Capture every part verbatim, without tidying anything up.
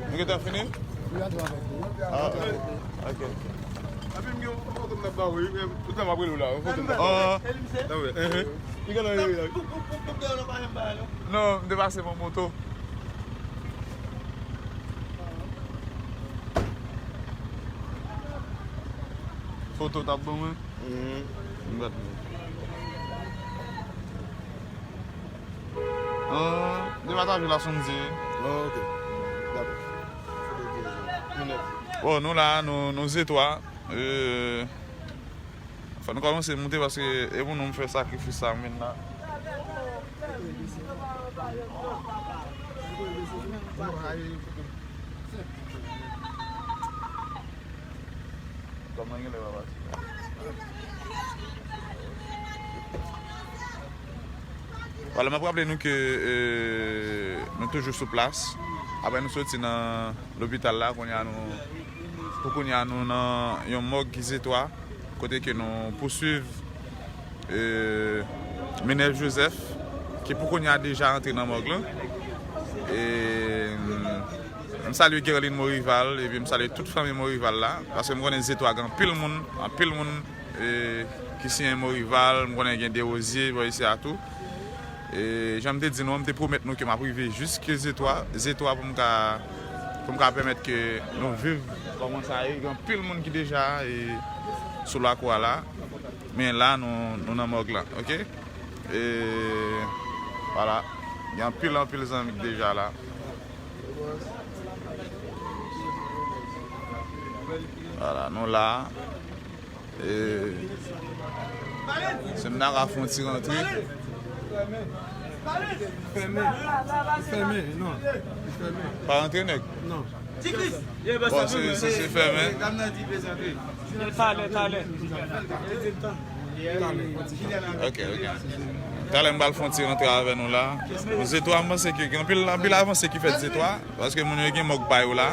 Nou gentan fini? Ah, ok. Tout tan m ap rele w la. Oh. Non, m te pase yon moto. Foto t ap ban mwen. Mhm. M bat mwen. Ah, de Bataville a Sondy. Ah, ok. Dakò. Bon, nou la, nou, nou Zetwa. Euh, fò nou kòmanse moute paske e pou nou m fè sakrifis sa m vin la. Kòman gen lè pa pati? Vwala, m ap raple nou ke, euh, nou toujou sou plas. Apre nou soti nan lopital la, kounye a nou, pou kounye a nou nan yon mòg ki Zetwa, kote ke nou pouswiv, euh, Minerve Joseph, ki pou kounye a deja antre nan mòg lan. E, m salye Guerline Morival, epi m salye tout fanmi Morival la, paske m konnen Zetwa gen anpil moun, anpil moun, e, ki siyen Morival, m konnen gen Desrosiers bò isi a tou. E, jan m te di nou an, m te pwomèt nou ke m ap rive jiske Zetwa, Zetwa pou m ka, pou m ka pèmèt ke nou viv kòman sa ye. Gen anpil moun ki deja, e, sou lakou a la. Men la, nou, nou nan mòg lan, ok? E, vwala. Gen anpil, anpil zanmi ki deja la. Vwala, nou la. E, se m nan ka fè yon ti rantre. Fèmen. Fèmen, non. Fèmen. Pa rantre, nèg. Non. Bon, se, se, se fèmen. Talè, talè. Ok, ok. Talè m pral fè yon ti rantre avè nou la. Zetwa, m panse ke gen anpil, anpil avanse ki fèt Zetwa, paske moun yo gen mòg pa yo la.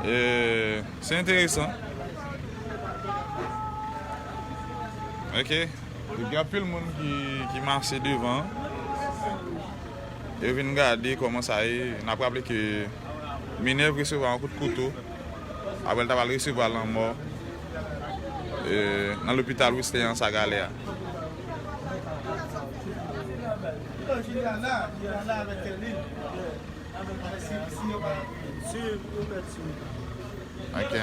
E, se enteresan. Ok. Gen anpil moun ki, ki mache devan. Yo vin gade kòman sa ye. N ap raple ke Minerve resevwa yon kout kouto. Apre l ta pral resevwa lanmò, e, nan lopital Wisler Anse à Galets a. Ok.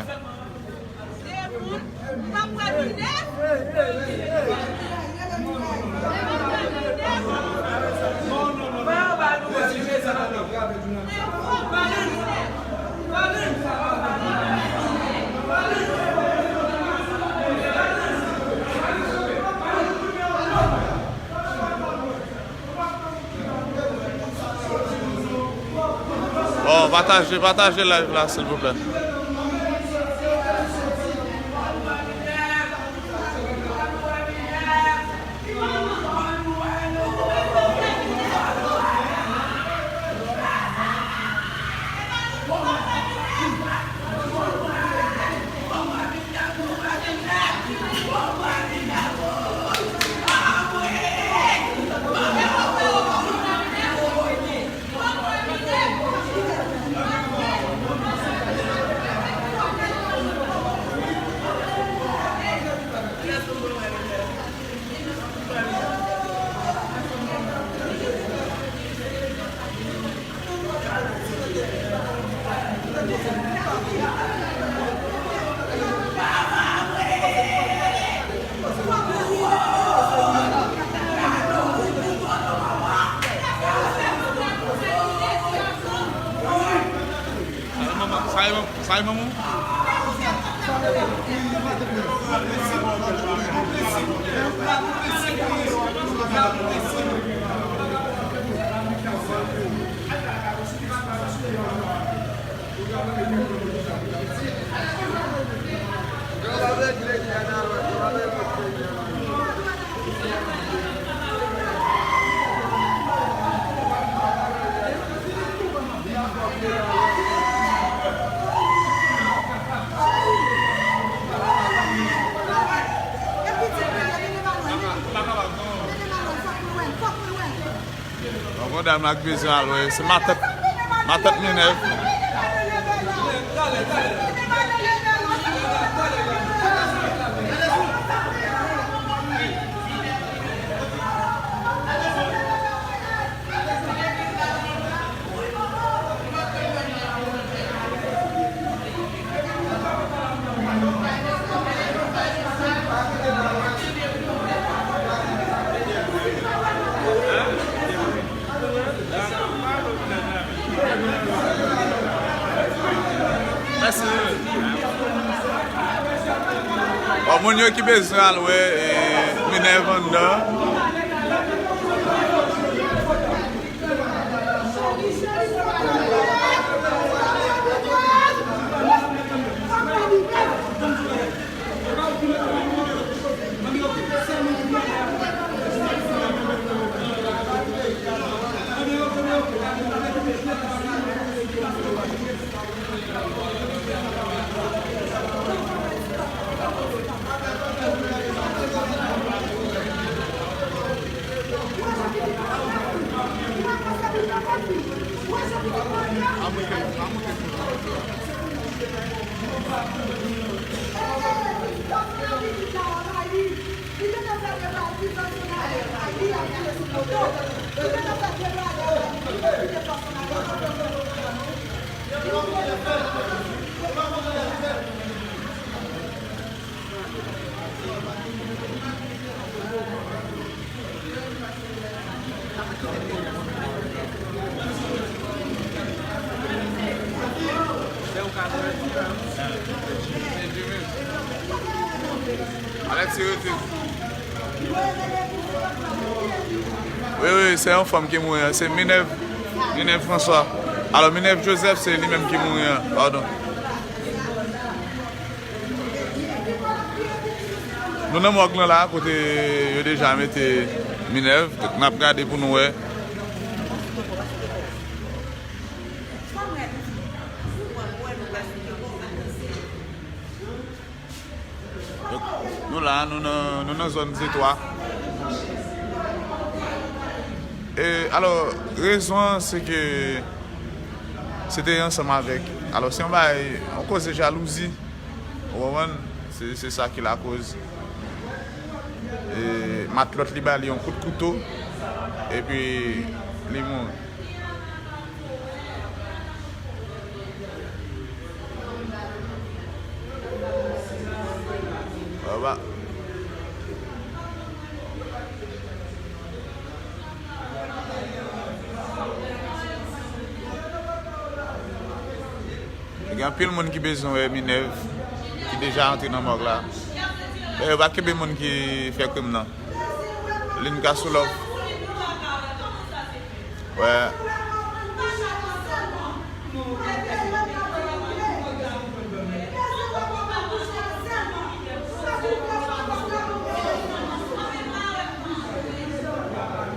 Bon, pataje, pataje live la, silvouplè. Sa e manman, sa e manman. Medam la k bezwen al wè, se matant, matant Minèv. Bon, moun yo ki bezwen al wè, eh, Minèv anndan. Wi, wi, se yon fanm ki mouri an. Se Minèv, Minèv François. Alò, Minèv Joseph, se li menm ki mouri an. Padon. Nou nan mòg lan la, kote yo deja mete Minèv. N ap gade pou nou wè. Donk, nou la, nou nan, nou nan zòn Zetwa. E, alò, rezon an, se ke se te ansanm avèk, alò, se yon bagay, yon koze jalouzi. Ou konprann? Se, se sa ki lakoz. E, matlòt li ba li yon kout kouto, epi li mouri. Baba. Gen anpil moun ki bezwen wè Minèv, ki deja antre nan mòg la. Dayè, yo pa kenbe moun ki fè krim nan. Linka sou lòf. Wè.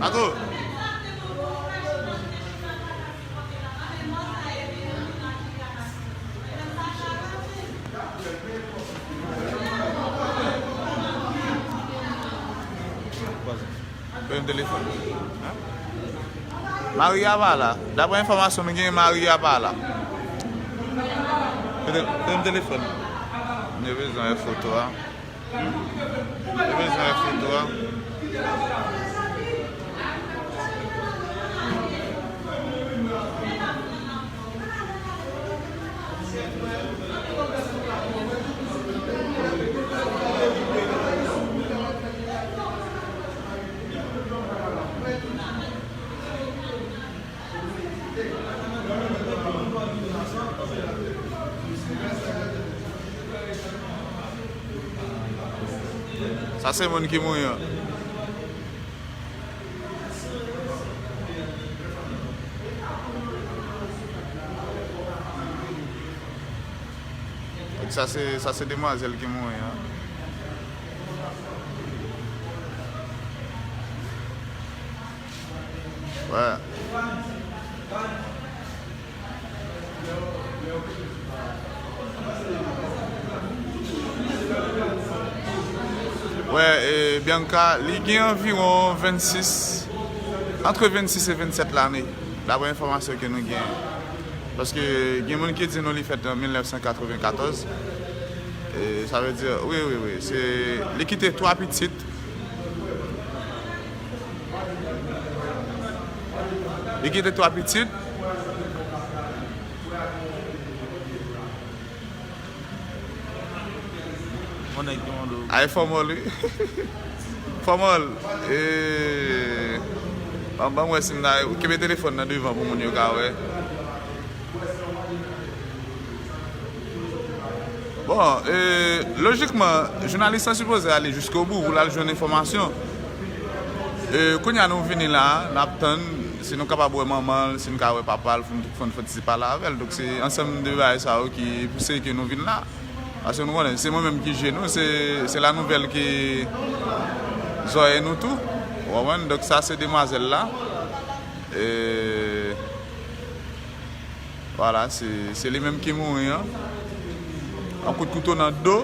Mago. Pran telefòn. Mari a pa la. Daprè enfòmasyon m genyen, mari a pa la. Pran telefòn. Mwen bezwen wè foto a. Yo bezwen wè foto a. Sa se moun ki mouri an. Sa se, sa se demwazèl ki mouri an. Wè. Wè, e, Bianca, li gen anviwon vennsis, Ant vennsis e vennsèt lane, daprè enfòmasyon ke nou genyen. Paske gen moun ki di nou li fèt an mil nèf san katrevenkatòz. E sa vle di, wi, wi, wi, se, li kite twa pitit. Li kite twa pitit. Ay, fòmòl, wi. Fòmòl, e, ban, ban m wè si m ta kenbe telefòn nan devan pou moun yo ka wè. Bon, e, lojikman, jounalis lan sipoze ale jiskobou pou l al jwenn enfòmasyon. E, kounye a nou vini la, n ap tann si nou kapab wè manman l, si n ka wè papa l, pou n, pou n fè ti pale avè l. Donk, se ansanm de bagay sa yo ki pouse ke nou vin la. Paske nou konnen, se mwen menm ki je nou, se, se la nouvèl ki zòrèy nou tou. Ou konprann? Donk, sa se demwazèl la. E, Vwala, se, se li menm ki mouri an. Yon kout kouto nan do.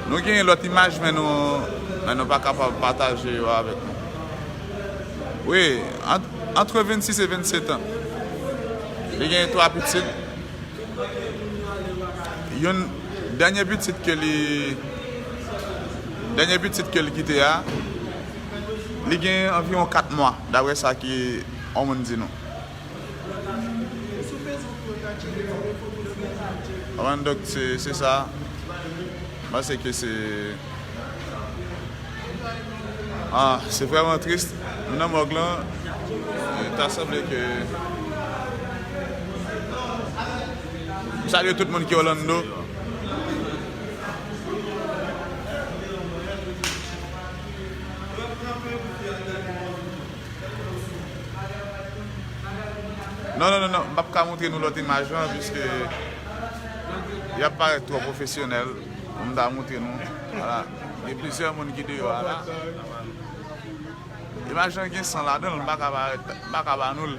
Nou genyen lòt imaj, men nou, men nou pa kapab pataje yo avèk nou. Wi, ant, ant vennsis e vennsetan. Li genyen twa pitit. Youn, dènye pitit ke li, dènye pitit ke li kite a, li gen anviwon kat mwa, daprè sa ke yon moun di nou. Konprann, donk, se, se sa. M panse ke se, ah, se vrèman tris. Nou nan mòg lan, e ta sanble ke, m salye tout moun ki Orlando. Non, non, non, non, m p ap ka montre nou lòt imaj lan, piske y ap parèt twò pwofesyonèl pou m ta montre nou. Vwala, gen plizyè moun ki deyò a la. Imaj lan gen san ladan l, m pa ka parèt, m pa ka ba nou l.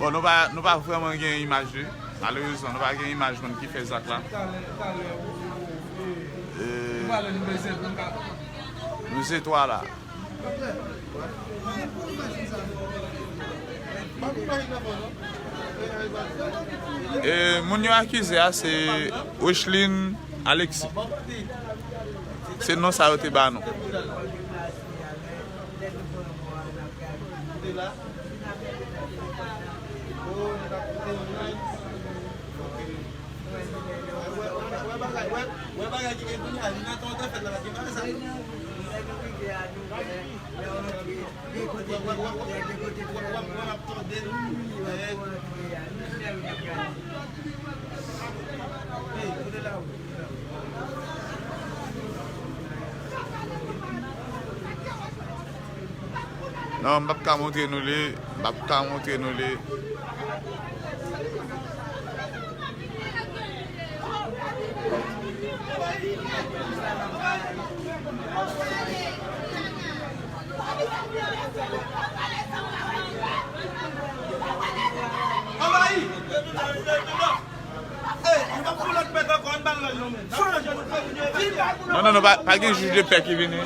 Bon, nou pa, nou pa vrèman gen imaj li. Malerezman, nou pa gen imaj moun ki fè zak la. E, nou se twa la. E, moun yo akize a se Rocheline Alexis. Se non sa yo te ba nou. Non, m p ap ka montre nou li, m p ap ka montre nou li. Non, non, non, pa, pa gen jij de pè ki vini.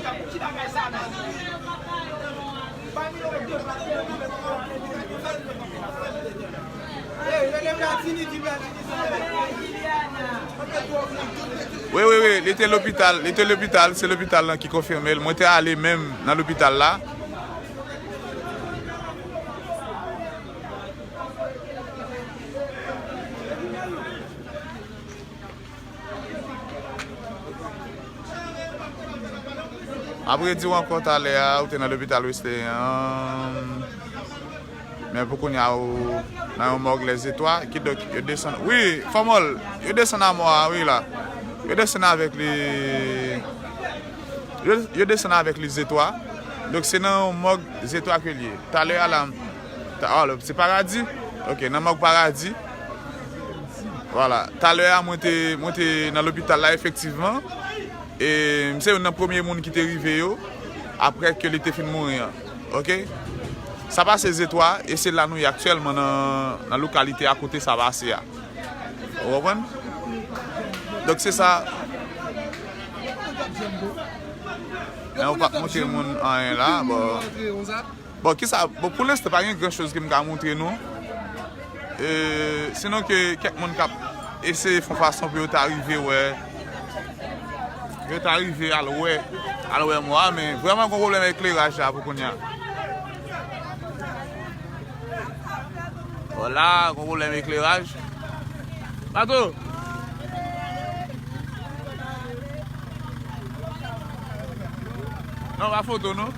Wi, wi, wi, li te lopital, li te lopital, se lopital lan ki konfime l. Mwen te ale menm nan lopital la. M ap redi w ankò talè a, ou te nan lopital Wesley an. Men pou kounye a, ou nan yon mòg Lèzetwa, kidonk yo desann. Wi, fòmòl, yo desann amò a, wi la. Yo desann avèk li. Yo, yo desann avèk li Zetwa. Donk, se nan yon mòg Zetwa ke l ye. Talè a la, ta, alò, se Paradi? Ok, nan mòg Paradi. Vwala. Talè a, mwen te, mwen te nan lopital la, efektivman. E m se youn nan premye moun ki te rive yo, apre ke li te fin mouri an. Ok? Sa pase Zetwa, e se la nou ye aktyèlman nan, nan lokalite akote sa pase a. Ou konprann? Donk, se sa. Yo pa montre moun anyen la, bon. Bon, kisa, bon, pou lenstan, pa gen gran choz ke m ka montre nou. E, sinon ke kèk moun k ap eseye fè yon fason pou yo ta rive wè, yo ta rive al wè, al wè mò a, men vrèman gon pwoblèm ekleraj la pou kounye a. Vwala, gon pwoblèm ekleraj. Pato! Non, pa foto, non.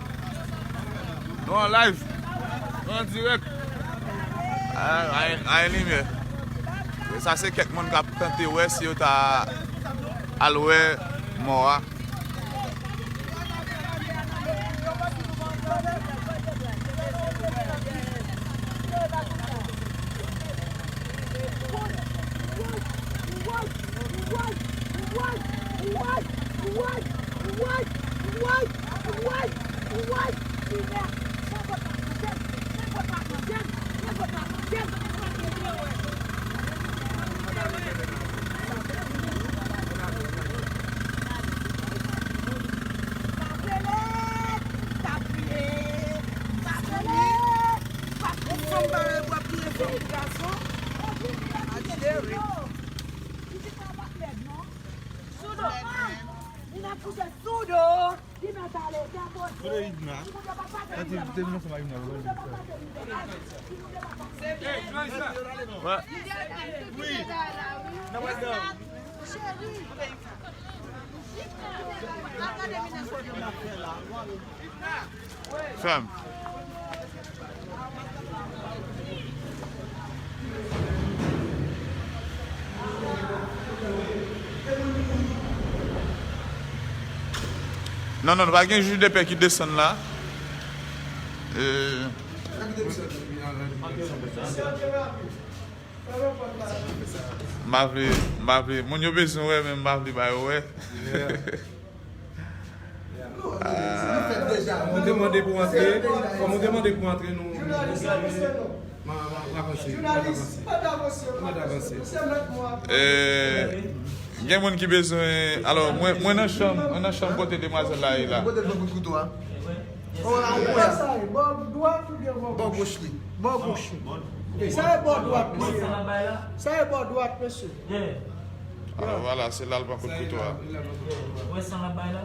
Nou an live. Nou an dirèk. Ay, ay, ay, limyè. Sa se kèk moun k ap tante wè si yo ta al wè mò a. Sudo. Li nan koze sudo. Li nan tale, li nan koze. Kote Idna? Sa te, te vin ansanm ak Idna, vre? Wi. Nan wè dan. Cheri. Gade Idna. Fè m. Non, non, pa gen jij de pè ki desann la. E, m pa vle, m pa vle. Moun yo bezwen wè, men m pa vle ba yo wè. Ou te mande pou antre, kòm ou te mande pou antre, nou, nou kontinye. M a, m a, m a avanse, m a avanse. M a avanse. E, gen moun ki bezwen, alò, mwen, mwen nan chanm, mwen nan chanm kote demwazèl la ye la. Kote l pran kout kouto a? Bò dwat oubyen bò goch? Bò goch li. Bò goch li. Sa e bò dwat, mesye. Sa e bò dwat, mesye. Alò, vwala, se la l pran kout kouto a. Ou wè san l ap bay la?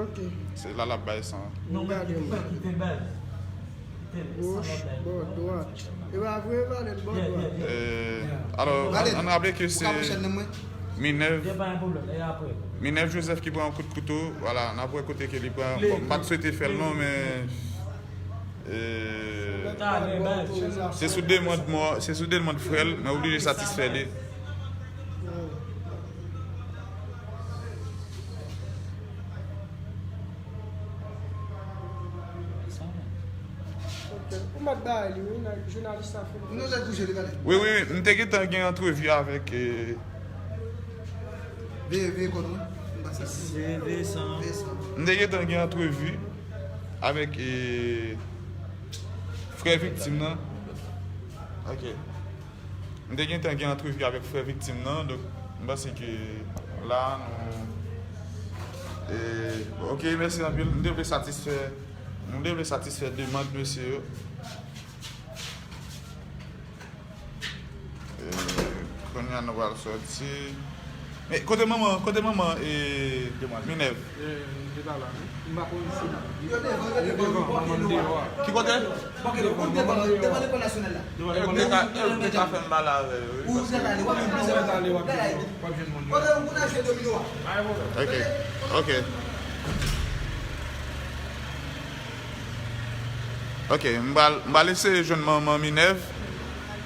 Ok. Se la l ap bay san. Non, men li pa kite baz. Goch, bò dwat. E pa vre, Valèn, bò dwat. E, alò, ann, ann raple ke se Minèv, Minèv Joseph ki pran yon kout kouto. Vwala, n ap wè kote ke li pran. Bon, m pa t swete fè l non, men E, se sou demann mò, se sou demann frè l, mwen oblije satisfè li. Ok. Ou mèt bay li, wi, nan jounalis sa fin. Wi, wi, m te gentan gen antrevi avèk, e, Veye, veye kò nou, wi. M pa sa. Veye, veye san. Veye san. M te gentan gen antrevi avèk, e, frè viktim nan. Ok. M te gentan gen antrevi avèk frè viktim nan, donk, m panse ke la, nou, e, ok, mèsi anpil. M te vle satisfè, m te vle satisfè demann mesye yo. E, kounye a nou pral sòti. Men, kote manman, kote manman, e, Minèv? E, li pa la, non. M pa konn si li devan, manman m deyò a. Ki kote? Devan, manman m deyò a. Devan lekòl nasyonal la. Devan lekòl nasyonal. Ou te ka, ou te ka fè m pale avè yo, wi, paske w ap jwenn moun yo. Ok, ok. Ok, m pral, m pral eseye jwenn manman Minèv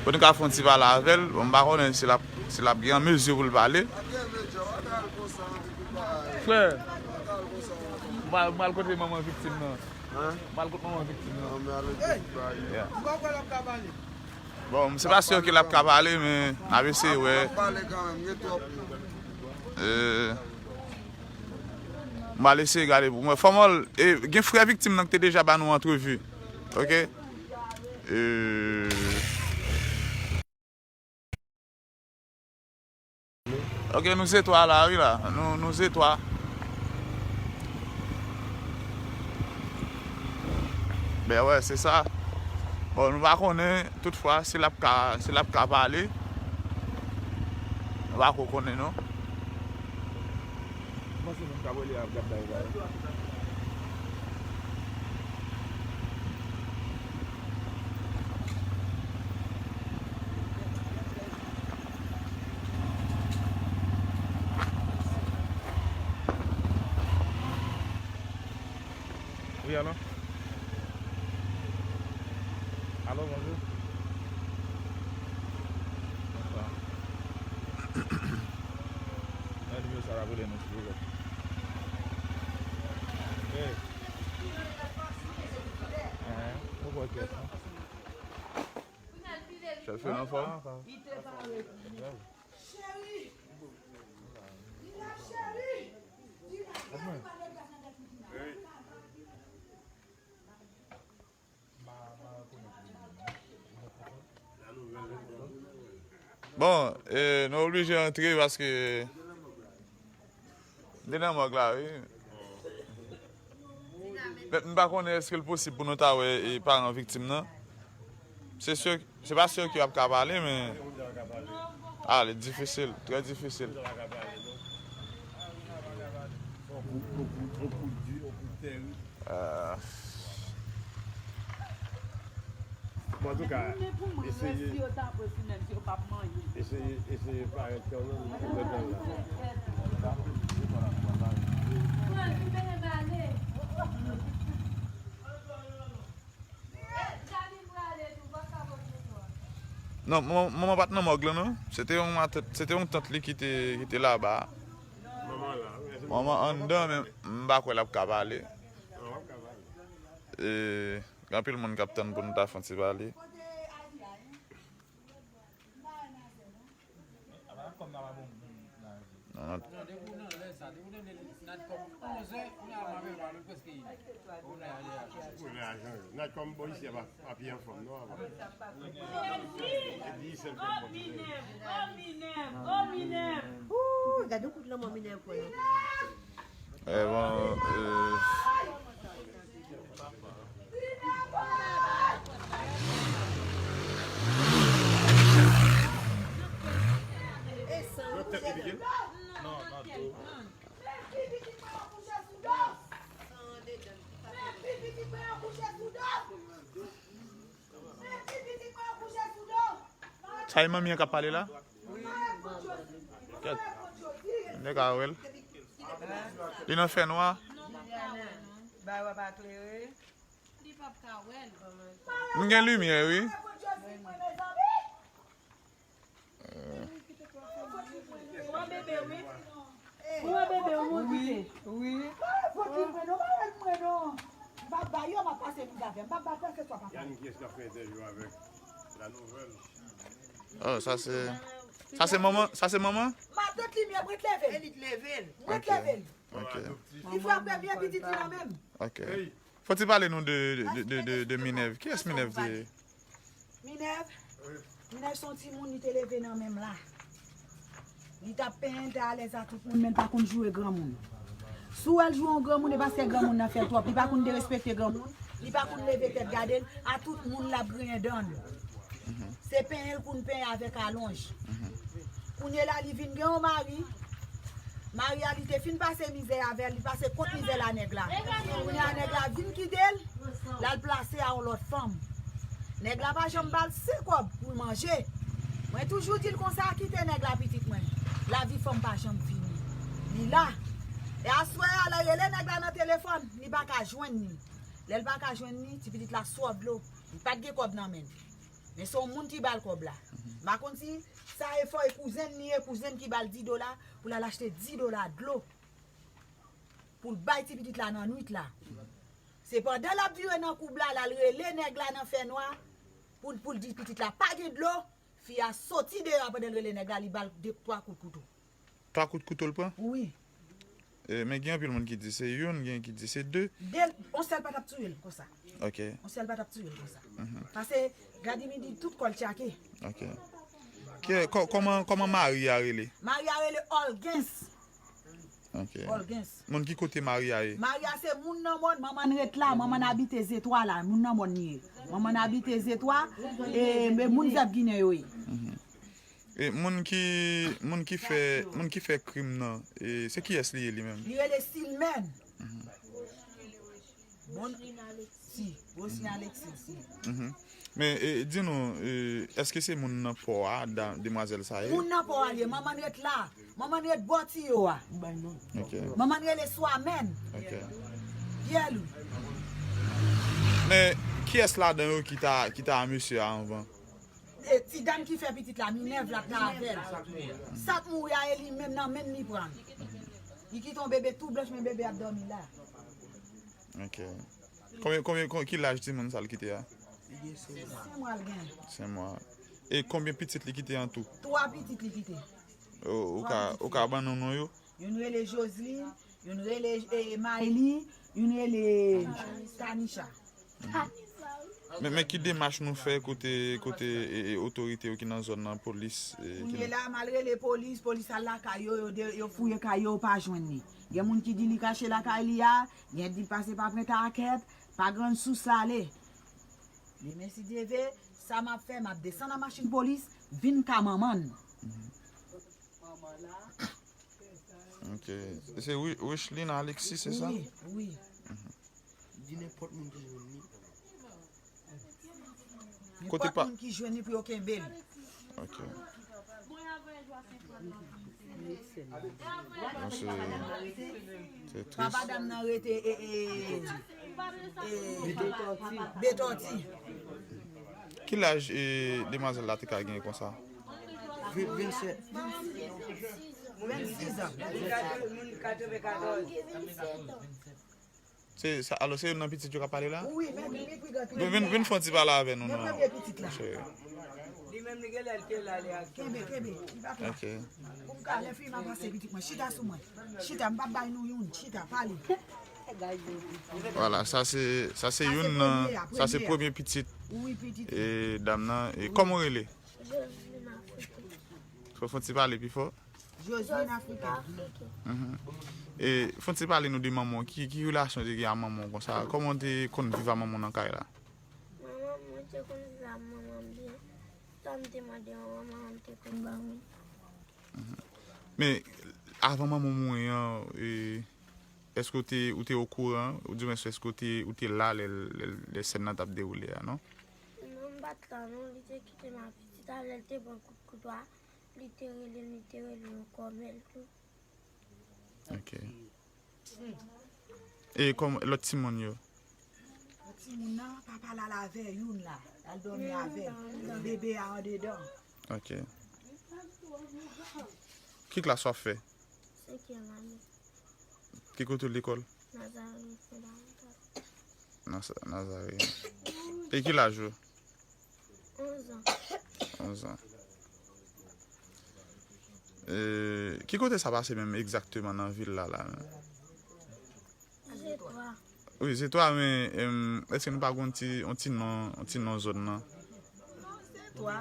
pou nou ka fè yon ti pale avè l. Bon, m pa konnen si l ap, si l ap gen an mezi pou l pale. Frè, m pral, m pral kote manman viktim nan. M pral kote manman viktim nan. Yeah. Bon, m se pa si ke l ap ka pale, men n ap eseye wè. E, M al eseye gade pou mwen. Fòmòl, e, gen frè viktim nan ki te deja ba nou antrevi. Ok? E, ok, nou se twa la, wi, la. Nou, nou se twa. Ben wè, se sa. Bon, nou pa konnen, toutfwa, si l ap ka, si l ap ka pale. Nou pa ko konnen, non. Mwen se moun k ap rele ap gad bagay la. Wi, alo? Alo, bonjou. Bonswa. Nan nimewo sa l ap rele nou, silvouplè. Hey. Hein, ou kwè kèt, non? Chèf yo anfòm? Cheri! Dina cheri! Dina cheri! Bon, e, nou oblije antre paske m te nan mòg la, wi. Men m pa konnen èske l posib pou nou ta wè, e, paran viktim nan. Se si, se pa si yo ap ka pale, men, ah, li difisil, trè difisil. Euh, Bon, antouka, eseye, eseye, eseye parèt kanmenm, ou mèt al la. Non, man-, manman pa t nan mòg lan, non. Se te yon matant, se te yon tant li ki te, ki te laba. Manman anndan, men m pa kwè l ap ka pale. E, gen anpil moun k ap tann pou nou ta fè yon ti pale. Non, non. Non, depi w nan lè sa, depi w nan lè, nan kòm onzè, kounye a m avè w, nou prèske yè. Kounye a, yè. Kounye a, Jean, nan kòm bò isi a pa, pa pi anfòm, non, avan. E di sèl kòm bò isi. Ooh, gade yon kout lanmò Minèv pran. E bon, e, Sa e manmi an k ap pale la? Kèt. Nèg a wè l. Li nan fènwa. M gen limyè, wi. Ou an bebe, wi. Ou an bebe, ou an bebe. Wi. Fò di mwen non, pa wè mwen non. M pa ba yo, m ap pase miz avè m. M pa ba kèlkeswa papa. Yann, kiyès k ap fè entèvyou avèk la nouvèl? Oh, sa se, sa se manman, sa se manman? Matant li, men mwen t leve l. E li t leve l. Mwen t leve l. Ok. Li frape byen pitit li nan men m. Ok. Fò ti pale nou de, de, de, de, de Minèv. Kiyès Minèv te ye? Minèv? Minèv se yon timoun, li te leve nan men m la. Li t ap penyen, l te alèz a tout moun, men l pa konn joure granmoun. Si w wè l joure yon granmoun, e paske granmoun nan fè l twòp. Li pa konn derespekte granmoun, li pa konn leve tèt gade l, a tout moun l ap griyen dan l. Se penyen l konn penyen avèk alonj. Kounye la, li vin gen yon mari. Mari a, li te fin pase mizè avè l, li pase kont mizè la nèg la. Kounye a, nèg la vin kite l, l al plase a yon lòt fanm. Nèg la pa janm ba l sen kòb pou l manje. Mwen toujou di l konsa, kite nèg la, pitit mwen. Lavi fanm pa janm fini. Li la. E aswè a, lè rele nèg la nan telefòn, li pa ka jwenn li. Lè l pa ka jwenn li, ti pitit la sòt dlo. Li pa t gen kòb nan men l. Men se yon moun ki ba l kòb la. M pa konn si sa e fò e kouzen li ye, kouzen ki ba l dis dola pou l al achte dis dola dlo pou l bay ti pitit la nan nwit la. Se pandan l ap vire nan koub la, l al rele nèg la nan fènwa pou, pou l di pitit la pa gen dlo, fi a soti deyò a pandan l rele nèg la, li ba l de, twa kout kouto. Twa kout kouto l pran? Wi. E, men gen anpil moun ki di se youn, gen ki di se de. De, yon sèl pa t ap touye l konsa. Ok. Yon sèl pa t ap touye l konsa. Paske Vladimir di tout kò l tchake. Ok. Kè, kò-, kòman, kòman mari a rele? Mari a rele Olgens. Ok. Olgens. Moun ki kote Maria ye? Maria se moun nan mòn, manman n ret la, manman n abite Zetwa la, moun nan mòn li ye. Manman n abite Zetwa, e, e moun Zèb Ginen yo ye. Mhm. E moun ki, moun ki fè, moun ki fè krim nan, e, se kiyès li ye li menm? Li rele Silmèn. Mhm. Bon, si, Rosi Alexis, si. Mhm. Men, e, di nou, e, èske se moun nan pò a, da-, demwazèl sa ye? Moun nan pò a li ye, manman n ret la. Manman n ret bò tiyo a. Ok. Manman n rele Swamèn. Ok. Pyè Lwi. Men, kiyès ladan yo ki ta, ki ta a mesye a anvan? E, ti dam ki fè pitit la, Minèv la, t avè l. Sa k mouri a, e li menm nan men l li pran. Li kite yon bebe tou blanch, men bebe ap dòmi la. Ok. Konbyen, konbyen, kon-, ki laj timoun sa l kite a? Li gen senk mwa. Senk mwa l gen. Senk mwa. E konbyen pitit li kite an tou? Twa pitit li kite. Ou, ou ka, ou ka ban nou non yo? Youn rele Joseline, youn rele, e, Mayli, youn rele Tanisha. Men, men ki demach nou fè kote, kote, e, e, otorite yo ki nan zòn nan, polis, e, ki Kounye la, m al rele polis, polis al lakay yo, yo de-, yo fouye kay yo, yo pa jwenn li. Gen moun ki di li kache lakay li a, gen di pase pa Pwent Akèt, pa Grann Sous l ale. Demen si Dye ve, sa m ap fè, m ap desann an machin polis, vin ka manman n. Ok. Se Wi-, Wichlin Alexis, se sa? Wi, wi. Di nenpòt moun ki jwenn li. Kote Nenpòt pa- moun ki jwenn li pou yo kenbe l. Ok. Bon, se, se tris. Papa dam nan rete, e, e, e, Betòti. Ki laj, e, demwazèl la te ka gen konsa? Vennsis an. Se, sa, alò, se youn nan pitit yo k ap pale la? Wi, men li pi gran pitit. Vin, vin, vin fè yon ti pale avè nou, non. Premye pitit la. Li menm li gen lè l te la, li a Kenbe, kenbe, li pa pè. Ok. Pou m ka, lè fini m a pase pitit mwen. Chita sou mwen. Chita, m p ap bay nou youn. Chita, pale. Vwala, sa se, sa se youn nan, sa se premye pitit. Wi, pitit. E, dam nan, e, kòman w rele? Joseline Afrique. Fò, fò w ti pale pi fò. Joseline Afrique. Mhm. E, fò w ti pale nou de manman w. Ki, ki relasyon w te gen a manman w konsa? Kòman w te konn viv a manman w nan kay la? Manman, mwen te konn viv a manman m byen. Sa m te mande manman m, manman m te konn ban mwen. Mhm. Men, avan manman w mouri an, e, èske w te, ou te okouran, oudimwen èske w te, ou te la lè, lè, lè sèn nan t ap dewoule a, non? Non, m pa t la, non, li te kite m a pitit a, lè l te pran kout kouto a, li te rele m, li te rele m kòmèl tou. Ok. E kòm lòt timoun yo? Lòt timoun nan, papa l al avè youn la. L al dòmi avè l. Bebe a andedan. Ok. Ki klas w ap fè? Senkyèm ane. Ki kote w lekòl? Nazaryen fondamental. Nasa-, Nazaryen. E ki laj ou? Onz an. Onz an. E, ki kote sa pase menm egzakteman nan vil la, la menm? Zetwa. Wi, Zetwa, men, em, èske nou pa gon ti, yon ti non, yon ti non zòn nan? Zetwa.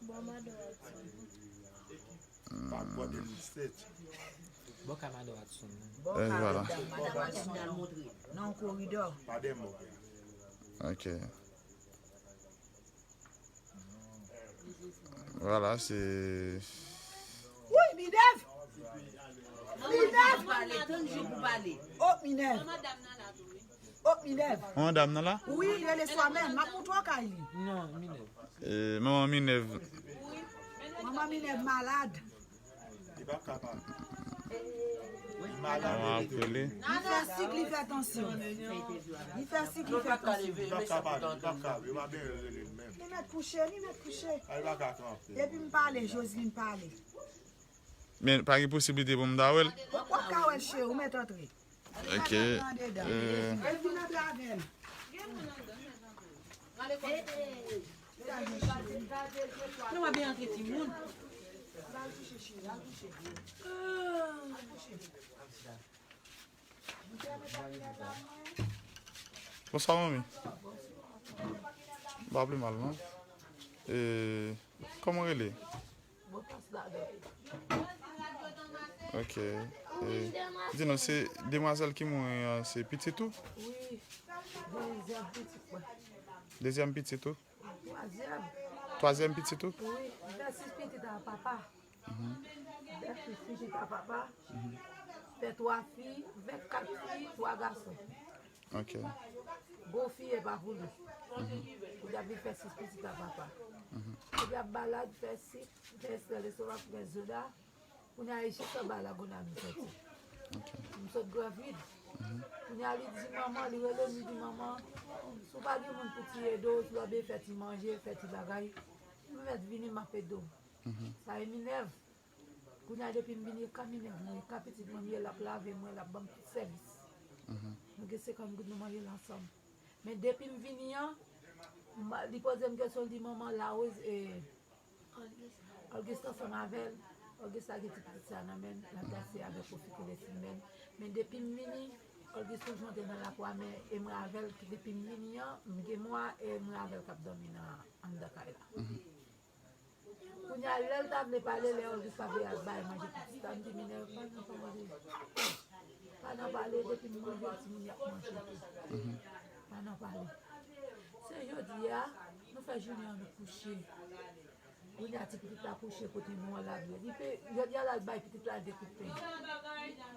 Bò Madò Watson. Pa bò de Lil State. Bò ka Madò Watson nan. Bò ka madanm Madò Watson nan. Nan yon koridò. Pa dèyè mò. Ok. Vwala, se. Wi, Minev! Minev! Pale, tann jou pou pale. Oh, Minev! Oh, Minev! Manman dam nan la? Wi, li rele Swamèn. M ap montre w kay li. Non, Minev. E, manman Minev. Manman Minev malad. Li pa ka pale. Li malad. Li fè sik, li fè tansyon. Li fè sik, li fè tansyon. Li pa ka pale, li pa ka. Yo pa byen rele l menm. Li mèt kouche, li mèt kouche. A, li pa ka kanpe. Depi m pale, Joseline pale. Men pa gen posiblite pou m ta wè l? W ap ka wè l, cheri, ou mèt antre. Ok. Li pa ka antre andedan. Li vin antre avè l. Nou pa byen antre timoun. Bonswa, manmi. M pa pi mal, non. E, kòman w rele? Ok. E, di nou, se demwazèl ki mouri an, se pitit ou? Wi. Dezyèm pitit mwen. Dezyèm pitit ou? Twazyèm. Twazyèm pitit ou? Wi. M fè sis pitit a papa. M fè sis pitit a papa. M fè twa fi, m fè kat fi, twa gason. Ok. Gwo fi e pa pou li. Kounye a vin fè sis pitit a papa. Kounye a malad, fè sik, fè estrè lestomak, fè zoda. Kounye a e jis anba Lagonav m soti. Ok. M sot Gran Vid. Kounye a li di manman, li rele m, li di manman, si w pa gen moun pou ti ede w, si w pa bezwen fè ti manje, fè ti bagay, m mèt vini, m ap ede w. Sa e Minèv. Kounye a depi m vini, e ka Minèv mwen, e ka pitit mwen m ye, l ap lave mwen, l ap ban m tout sèvis. Nou gen senkant goud nou manje l ansanm. Men depi m vini an, m- li poze m kesyon, li di manman, Larose, e, Auguste ansanm avè l. Auguste la gen ti pitit sa nan men l, l ap danse avèk Kofi Kolesi men l. Men depi m vini, Auguste toujou antre nan lakou a, men e mwen avè l, depi m vini an, m gen mwa, e mwen avè l k ap dòmi nan anndan kay la. Kounye a, lè l ta vle pale, lè Auguste ta vle al bay manje pitit la, m di, Minèv, pa nan pale. Pa nan pale, depi m manje, timoun y ap manje tou. Pa nan pale. Se jodi a, nou fè jounen an, nou kouche. Kounye a, ti pitit la kouche kote nou an, l ap jwe. Li pe, jodi a, l al bay pitit la de kout peny.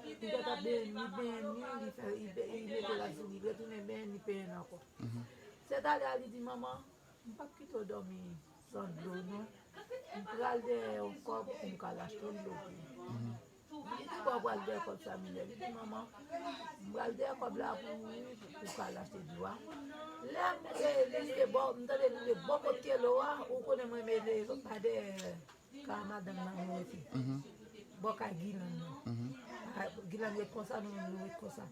Li te t ap benyen l, li benyen l, li fè, li be- li mete l asou li, li retounen benyen l, li penyen l ankò. Sètadi a, li di, manman, m p ap kite w dòmi san dlo, non. M pral dèyè yon kòb pou m ka al achte yon dlo pou ou. M di, ki bò w pral dèyè kòb sa, Minèv? Li di, manman, m pral dèyè kòb la pou ou, pou w ka al achte dlo a. Lè m te, li te bò, m tande li te bò kot kelo a, ou konnen mwen mele pa dèyè ka madanm nan mwen rete. Bò kay Gilan nan. Gilan ret konsa, nou menm nou ret konsa.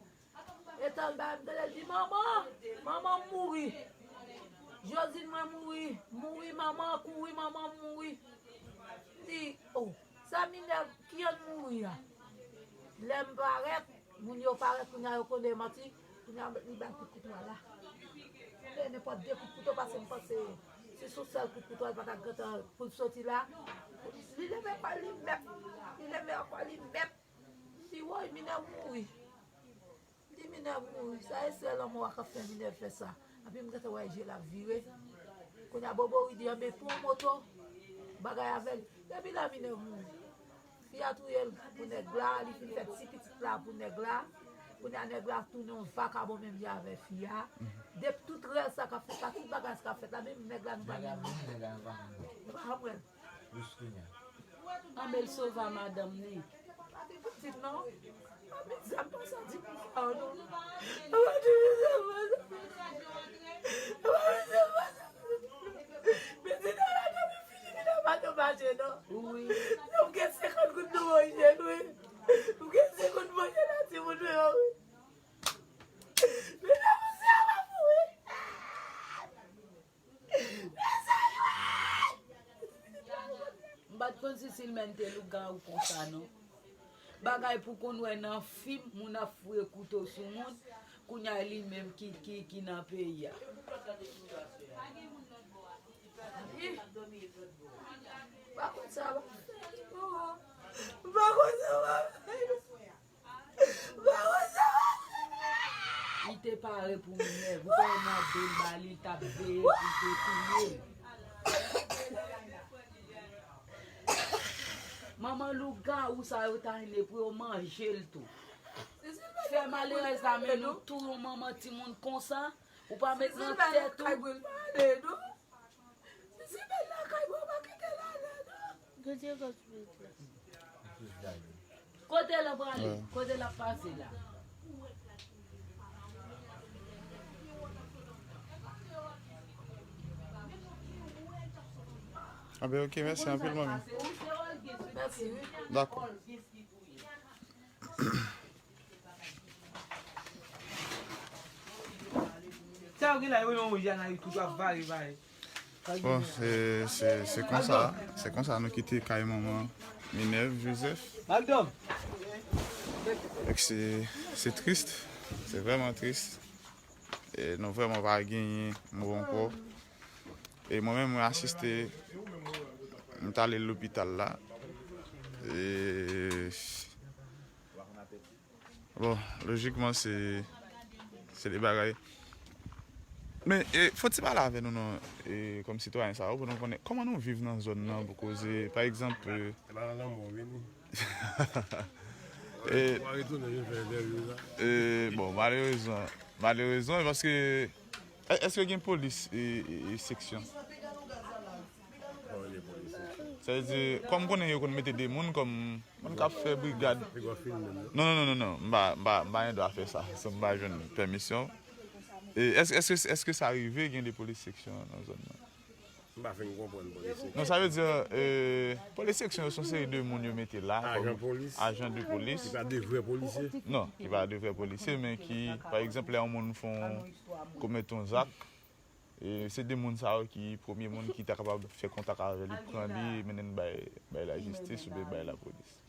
Etan l bay, m tande l di, manman, manman m mouri. Jozin mwen mouri, mouri manman, kouri manman m mouri. M di, o, sa Minèv, ki yonn mouri a? Lè m parèt, moun yo parèt, kounye a yo konnen manti, kounye a li bay kout kouto a la. Li bay nenpòt de kout kouto, paske m panse, si se yon sèl kout kouto a, li pa t ap gentan pou l soti la. Li leve kò l, li mèt. Li leve kò l, li mèt. M di, woy, Minèv mouri. M di, Minèv mouri. Sa e sèl lanmò a k ap fè Minèv fè sa. Epi m gentan wè je l ap vire. Kounye a, Bobori di, anben, pran yon moto, bagay avè l. Depi la, Minèv mouri. Fi a touye l pou nèg la, li fin fè ti pitit la pou nèg la. Kounye a, nèg la tounen yon vakabon menm jan avè fi a. Depi tout rèl sa k ap fèt la, tout bagay sa k ap fèt la, menm nèg la, nou pa janm wè l. Nou pa janm wè l. Jis kounye a. Anben l sove a madanm li. Pa gen pitit non. Pa met zam pa sa di pou sa non. Pa di pou sa pa sa. Pa di pou sa pa sa. Pitit nan la dòmi fini, pitit nan pa dòmi mache non. Wi. Non, m gen senkant goud nan manje l wi. M gen senkant manje la timoun yo wi. Pitit nan pa mouri. M pa t konn si Silmèn te lougawou konsa non. Bagay pou konn wè nan fim, moun ap foure kouto sou moun, kounye a li menm ki, ki, ki nan peyi a. Pa konn sa, pa konn sa. Li te pare pou Minèv, ou kwè nan de l ba li, l t ap veye pou l te touye l. Manman lougawou sa yo ta vin pou yo manje l tou. Fè malerèz la men nou tou yon manman timoun konsa, ou pa met nan tèt ou. Si se bèl lakay mwen, pa kite l ale non. Kote l ap prale? Kote l ap pase la? Anben, ok, mèsi anpil, manmi. Mèsi wi. Dakò. Sa yo gen la, yo yon jan la, yo tout ap vare, vare. Bon, se, se, se konsa, se konsa nou kite kay manman Minèv Joseph. Èk se, se tris, se vrèman tris. E nou vrèman pa genyen mo ankò. E mwen menm, mwen asiste, m t ale lopital la. E Bon, lojikman, se se de bagay. Men, e, fò ti pale avè nou non, e, kòm sitwayen sa yo, pou nou konnen kòman nou viv nan zòn nan, pou koze, pa egzanp, e, Se pa nan lanmò w vini. e, Ou a retounen vin fè entèvyou sa. e, bon, malerezman, malerezman, paske, e, èske gen polis, e, e, e seksyon? Bon, gen polis seksyon. Sa vle di, kòm konnen yo konn mete de moun kòm moun k ap fè brigad. Li gwa filme m non. Non, non, non, non, non. M pa, m pa, m pa gen dwa fè sa. San m pa jwenn pèmisyon. E, èske, èske, èske sa rive gen de polis seksyon nan zòn nan? M pa fin konprann polis seksyon. Non, sa vle di, e, polis seksyon yo se yon seri de moun yo mete la. Ajan Kòm polis. Ajan de polis. Ki pa de vrè polisye. Non, ki pa de vrè polisye, men ki, pa egzanp, lè yon moun fè yon, komèt yon zak, e, se de moun sa yo ki premye moun ki ta kapab fè kontak avè li, pran li, mennen l bay, bay lajistis oubyen bay lapolis.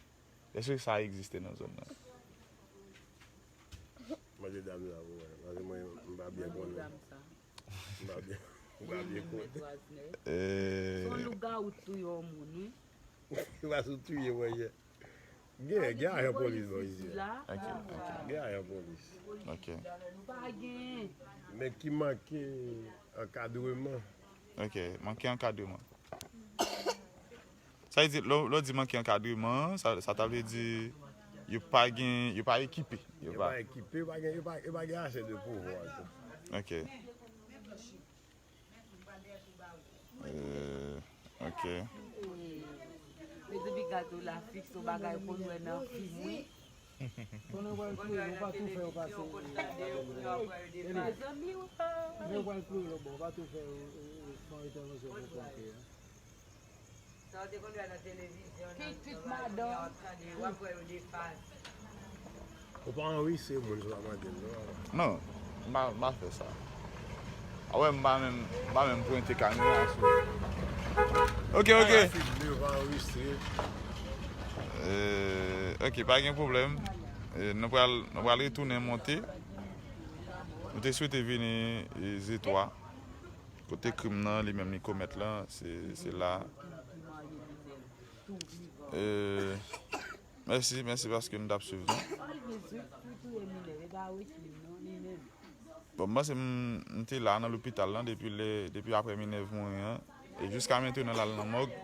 Èske sa egziste nan zòn nan? Mande dam sa pou mwen, paske mwen m pa byen konnen. M pa byen, m pa byen konnen. E, Se yon lougawou t touye yon moun, wi. Li pa sou touye mwen yè. Gen, gen ajan polis bò isi. La, ok, ok, Gen ajan polis. ok. nou pa gen. Men ki manke ankadreman. Ok, manke ankadreman. Sa vle di, lè lè w di manke ankadreman, sa, sa ta vle di yo pa gen, yo pa ekipe. Yo Yo pa. Pa ekipe, yo pa gen, yo pa, yo pa gen ase de pouvwa tou. Ok. Euh, ok. Mezanmi, gade w la fiks, yon bagay pou n wè nan fim, wi. Konnen w pral kouye, ou pa tou fè yo pase. Mezanmi, ou pa. Men w pral kouye lòt bò, ou pa tou fè yo, yo, yo fè yon entèvansyon pou konke a. Pitit madanm. Ou pa anrejistre moun sou la mande l non. Non, m pa, m pa fè sa. A wè, m pa menm, m pa menm pwente kamera sou. Ok, ok. Filme, ou pa anrejistre. Euh, ok, pa gen pwoblèm. Euh, nou pral, nou pral retounen monte. Nou te swete vini, euh, Zetwa. Kote krim nan, li menm li komèt lan, se, se la. Euh, mèsi, mèsi paske nou t ap swiv nou. Bon, m panse m, m te la nan lopital lan depi lè, depi aprè minè mouri an. E jiska mentenan l al nan mòg.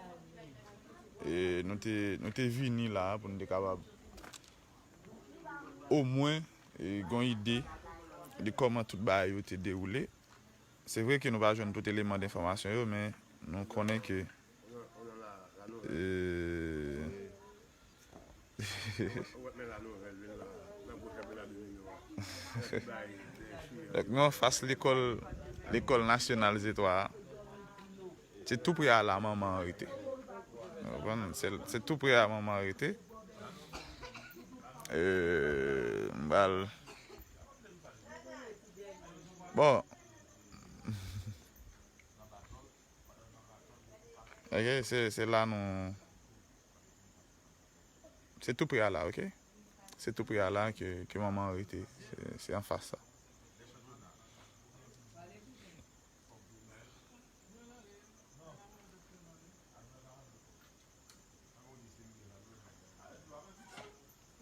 E nou te, nou te vini la pou nou te kapab omwen, e, gen yon ide de kòman tout bagay yo te dewoule. Se vre ke nou pa jwenn tout eleman de enfòmasyon yo, men nou konnen ke, e, Donk, nou anfas lekòl, lekòl nasyonal Zetwa a. Se tou pre a la manman an rete. Ou konprann? Se, se tou pre a manman an rete. Euh, m pral. Bon. Ok, se, se la nou. Se tou pre a la, ok? Se tou pre a la ke, ke manman an rete. Se, se anfas sa.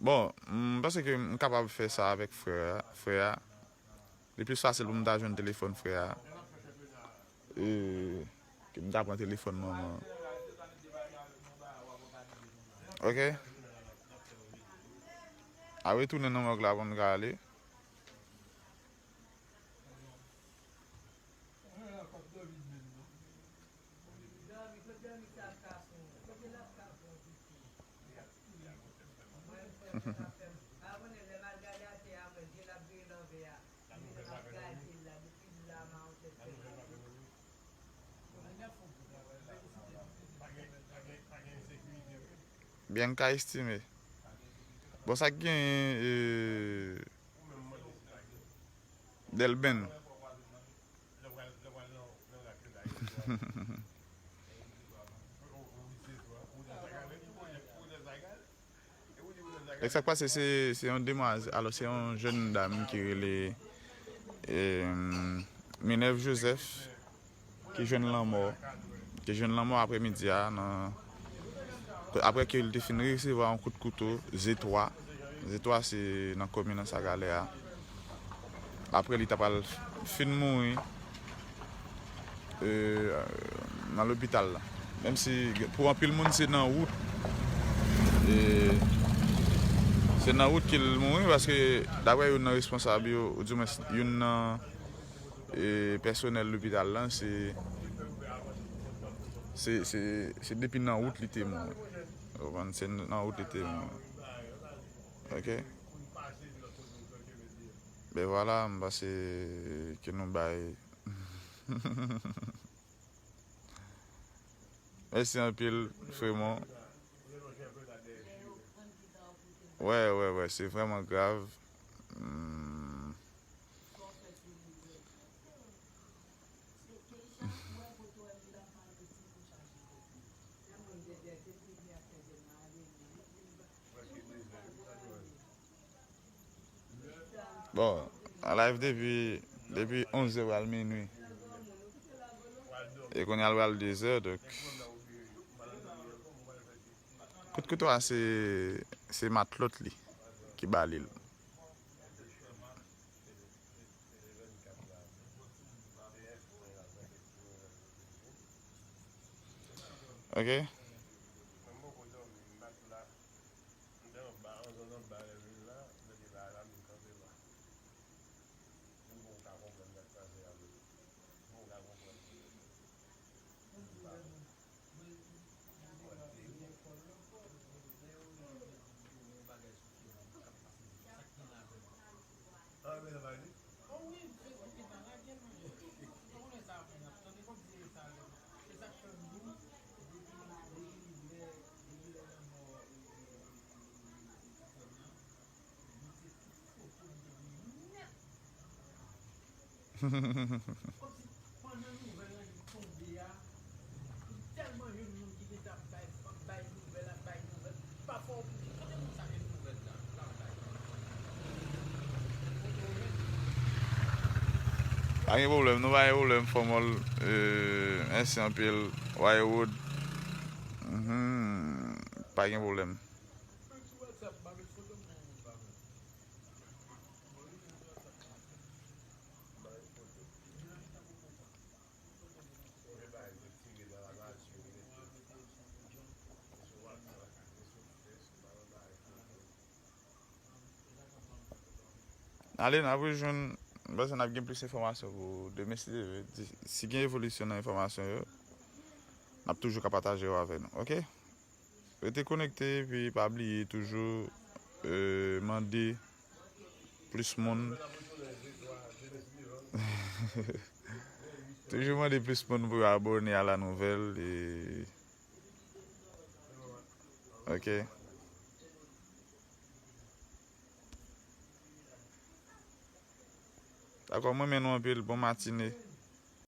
Bon, m panse ke m kapab fè sa avèk frè a, frè a. Li plis fasil pou m ta jwenn telefòn frè a. E, ke m ta pran telefòn manman an. Ok. A retounen nan mòg la pou n ka ale. Bianca Estimé. Bon, sa k genyen, euh, Delben. Èk sa k pase, se, se yon demwazèl, alò, se yon jèn dam ki rele, eh, Minerve Joseph, ki jwenn lanmò, ki jwenn lanmò aprèmidi a, nan, aprè ke li te fin resevwa yon kout kouto, Zetwa, Zetwa se nan komin Anse à Galets a. Apre li ta pral fin mouri, e, nan lopital la. Menm si pou anpil moun se nan wout, e, se nan wout ke l mouri, paske daprè youn nan responsab yo, oudimwens youn nan, e, pèsonèl lopital la, se, se, se, se depi nan wout li te mouri. Ou konprann? Se nan wout li te mouri. Ok. Ben vwala, m panse ke nou bay. Mèsi anpil, Fremon. Wè, wè, wè, se vrèman grav. Hmm. Bon, an live depi, depi onz è pral minui. E kounye a l pral de zè, donk. Kout kouto a se, se matlòt li ki ba li l. Ok. Pa gen pwoblèm, nou pa gen pwoblèm, Fòmòl, e, mèsi anpil, Waywood. Mhm, pa gen pwoblèm. Ale, n ap rejwenn, m panse n ap gen plis enfòmasyon pou demen, si Dye vle. Di, si gen evolisyon nan enfòmasyon yo, n ap toujou ka pataje yo avè nou, ok? Rete konekte, epi pa bliye toujou, e, mande plis moun. Toujou mande plis moun pou yo abòne a la nouvèl, e, ok. Dakò, mwen renmen nou anpil. Bon matine.